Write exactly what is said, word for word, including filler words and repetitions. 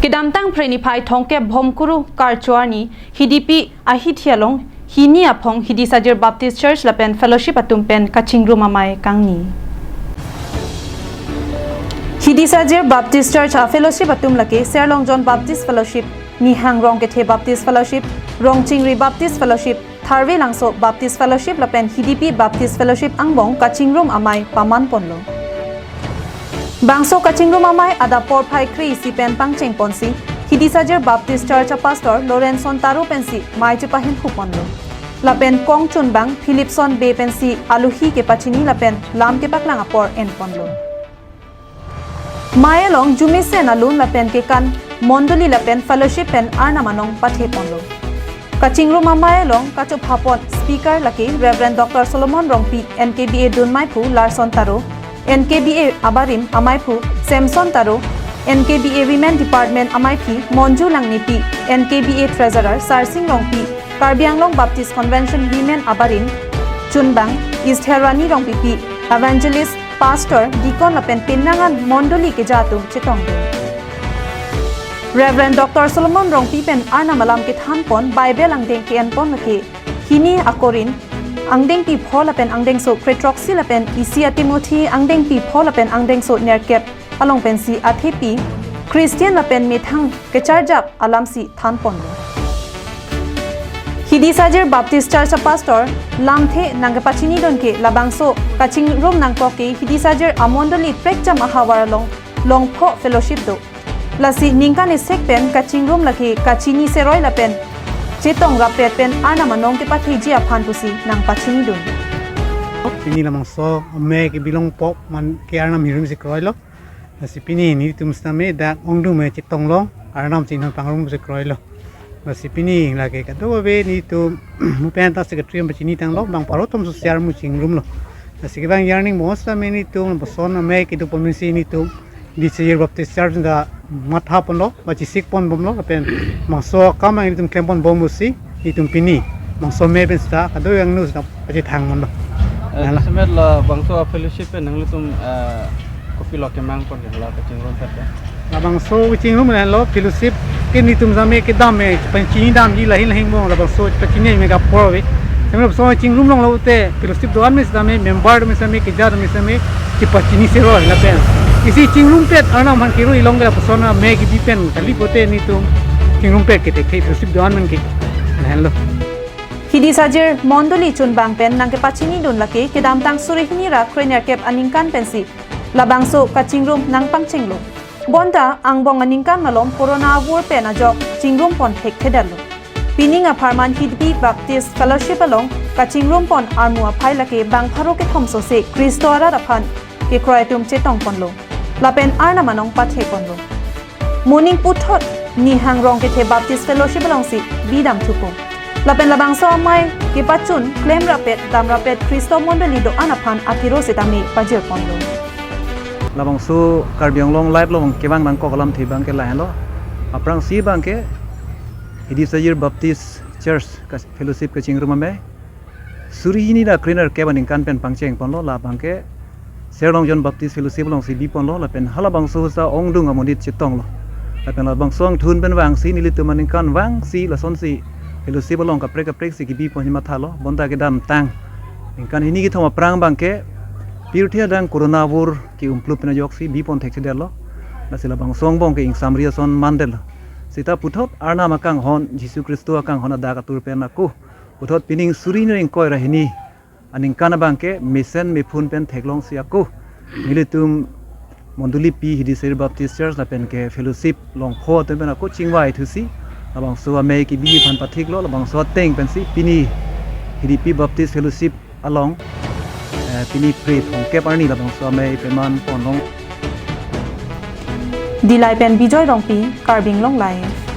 Kedamtang Phre niphai thomkep Bhomkuru karcho arni Hidipi ahithi along hini aphong Hidisajir Baptist Church lapen Fellowship atum pen kachingrum amei kangni. Hidisajir Baptist Church a-fellowship atum lake Serlongjon Baptist Fellowship, Nihang Rongkethe Baptist Fellowship, Rongchingri Baptist Fellowship, Tharve Langso Baptist Fellowship lapen Hidipi Baptist Fellowship angbong kachingrum amei paman ponlo. Bangso kachingrum amei adap porphai kre-isi pen pangcheng ponsi, Hidisajir Baptist Church a-pastor Lorenson Taro pensi mei chepahenhu ponlo. Lapen kongchunbang Philipson Bey pensi alohi kepachini lapen lam kepaklang apor en ponlo. Mei along jumesen alun lapen kekan mondoli lapen fellowship pen Arnam anong pathe ponlo. Kachingrum amei along kachopha pon speaker lake Reverend Doctor Solomon Rongpi, N K B A dun meiphu Larson Taro, N K B A abarim ameiphu Samson Taro, N K B A Women Department ameiphi Monju Langnipi, N K B A Treasurer Sarsing Rongpi, Karbi Anglong Baptist Convention Women abarim chunbang Esther Rani Rongpipi, evangelist, pastor, deacon lapen penang an mondoli keja atum chetongdun. Reverend Doctor Solomon Rongpi pen Arnam alam kethan pon Bible angdeng ke-en pon lake hini a-Korinth angdengpi pho lapen angdengso kretroksi lapen isi a-Timothy angdengpi pho lapen angdengso nerkep along pensi athepi Christian lapen methang kecharjap alamsi than ponlo. Hidisajir Baptist Church a-pastor lamthe nangkepachinidun ke labangso kachingrum nangkok ke Hidisajir amondoli prekjam ahavar along Longpho Fellowship do. Lasi ningkan esek pen kachingrum lake kachini seroi lapen chetong rapet pen Arnam anong kepatheji aphan pusi nangpachinidun. Pini labangso amei kebi Longpho man ke Arnam hirim si kroilo. Lasi pini nelitum sitame dak ongdung amei chetonglo, Arnam chinghon pangrum si kroilo. Lasi pini lake kadokave nelitum mupen ta secretary pachinitanglo, bang pharo atum so share mu chingrumlo. Lasi kevang yarning mo sitame nelitum lapuson amei kedo pon pensi nelitum Hidisajir Baptist Church ta matha ponlo, ba chisik pon bomlo, lapen bangso akam nelitum klem pon bom pusi nelitum pini bangso amei pen sita kadokave angno sita pachethang ponlo. Eh, Nala. Jasemet labangso a-fellowship pen nanglitum, eh, kopilo kemang pon la kachingrum pen? Labangso kachingrum lahenlo fellowship ke nelitum sitame kedam amei pachini damji lahin lahin mo labangso pachini amei ke apor ave. Sitame labangso kachingrum along lote fellowship do-an amei sitame member do-an amei sitame keja do-an amei sitame kepachini seroi lapen isi chingrumpet Arnam aphan kero ilong ke lapuson amei kebi pen kali pote nelitum chingrumpet ke thekthe fellowship do-an amen ke lahenlo. Hidisajir mondoli chunbang pen nangkepachinidun lake kedamtang suri hini ra kre nerkep aningkan pensi labangso kachingrum nangpangchenglo. Bonta angbong aningkan malom corona avur pen ajok chingrum pon thekthedetlo. Pining apharman Hidipi Baptist Fellowship along kachingrum pon armu aphai lake bang pharo kethom sose Khristo arat aphan kekroi atum chetong ponlo. Lapen Arnam anong pathe ponlo. Moning puthot Nihang Rongkethe Baptist Fellowship alongsi bidam thupo. Lapen labangso amei kepachun klem rapet dam rapet Khristo mondoli do-an aphan akiro sitame pajir ponlo. Labangso Karbi Anglong Live along kevang nangkok alamthe abang ke lahenlo. Aphrangsi abang ke Hidisajir Baptist Church ka fellowship kachingrum amei suri hini ra kre nerkep aningkan pen pangcheng ponlo, labang ke Serlongjon Baptist Fellowship alongsi bi ponlo, lapen halabangso ahut ta ongdung amonit chetonglo. Lapen labangso angthun pen vangsi nelitum aningkan vangsi lasonsi fellowship along kaprek kaprek si kebi ponji mathalo, bonta kedamtang ningkan hini kethom aphrang abang ke pirthe adang corona avur ke-umplup pen ajoksi bi pon thekthedetlo. Lasi labangso angbong ke ingsamri ason mandetlo. Sita puthot Arnam akanghon, Jisu Khristo akanghon adak atur pen ako puthot pining suri hini ra ingkoi ra hini aningkan abang ke mesen mephun pen theklongsi ako nelitum mondolipi Hidisajir Baptist Church lapen ke fellowship Longpho atum pen ako chingvai thusi labangso amei kebi aphan pathiklo, labangso ateng pensi pini Hidipi Baptist Fellowship along, eh, pini Phre thomkep arni labangso amei peman ponlong. Dillai pen Bijoy Rongpi, Karbi Anglong Live.